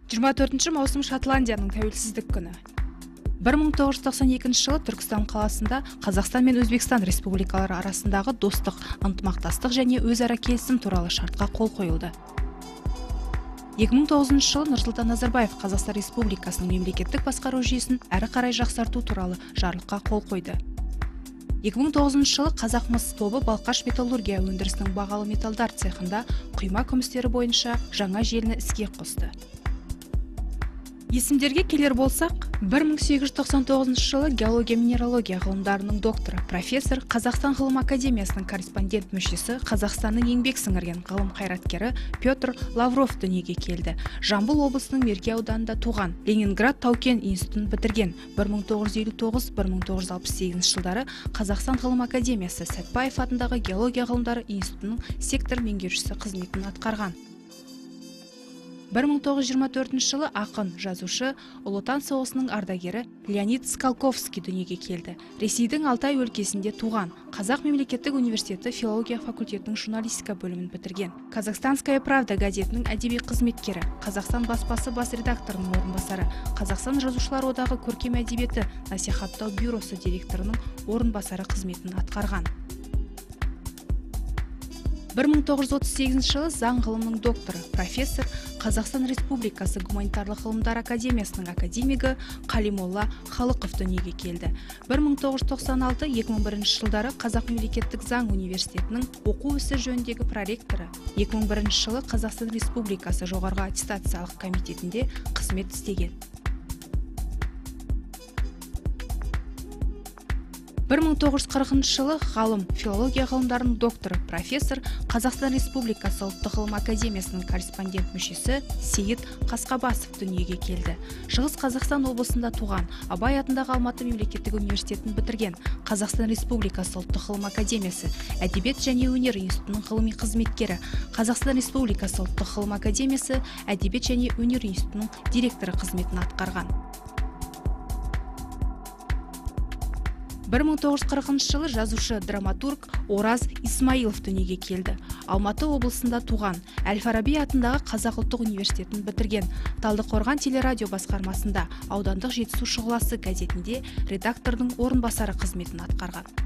24 маусым Шотландияның тәуелсіздік күні. 1992 жылы Түркістан қаласында Қазақстан мен Өзбекстан республикалары арасындағы достық, ынтымақтастық және өзара келісім туралы шартқа қол қойылды. 2009 жылы Нұрсұлтан Назарбаев Қазақстан Республикасының мемлекеттік басқару жүйесін әрі қарай жақсарту туралы жарлыққа қол қойды. 2009 жылы Қазақмыс тобы Балқаш металлургия өндірісінің бағалы металдар цехында құйма күмістері бойынша жаңа желіні іске қосты. Есімдерге келер болсақ, 1899 жылы геология-минералогия ғылымдарының докторы, профессор, Қазақстан ғылым академиясының корреспондент мүшесі, Қазақстанның еңбек сіңірген ғылым қайраткері Петр Лавров дүниеге келді. Жамбыл облысының Мерке ауданында туған, Ленинград тау-кен институтын бітірген. 1959-1968 жылдары Қазақстан ғылым академиясы Сәтбаев атындағы геология ғылымдары институтының сектор меңгерушісі қызметін атқарған. 1924 жылы ақын, жазушы, Ұлы Отан соғысының ардагері Леонид Скалковский дүниеге келді. Ресейдің Алтай өлкесінде туған, Қазақ мемлекеттік университеті филология факультетінің журналистика бөлімін бітірген. Казахстанская правда газетінің әдеби қызметкері, Қазақстан баспасы бас редакторының орынбасары, Қазақстан Жазушылар одағы көркем әдебиеті насихаттау бюросы директорының орынбасары қызметін атқарған. 1938 жылы заң ғылымының докторы, профессор, Қазақстан Республикасы гуманитарлық ғылымдар академиясының академигі Қалимолла Халықов дүниеге келді. 1996-2001 жылдары Қазақ мемлекеттік заң университетінің оқу ісі жөніндегі проректоры, 2001 жылы Қазақстан Республикасы жоғарғы аттестациялық комитетінде қызмет істеген. 1940 жылы ғалым, филология ғылымдарының докторы, профессор, Қазақстан Республикасы ұлттық ғылым академиясының корреспондент мүшесі Сейіт Қасқабасов дүниеге келді. Шығыс Қазақстан облысында туған, Абай атындағы Алматы мемлекеттік университетін бітірген, Қазақстан Республикасы ұлттық ғылым академиясы әдебиет және өнер институтының ғылыми қызметкері, Қазақстан Республикасы ұлттық ғылым академиясы әдебиет және өнер институтының директоры қызметін атқарған. 1940 жылы жазушы, драматург Ораз Исмаилов дүниеге келді. Алматы облысында туған, Әл-Фараби атындағы Қазақ ұлттық университетін бітірген, Талдықорған телерадио басқармасында, аудандық Жетісу шұғыласы газетінде редактордың орынбасары қызметін атқарған.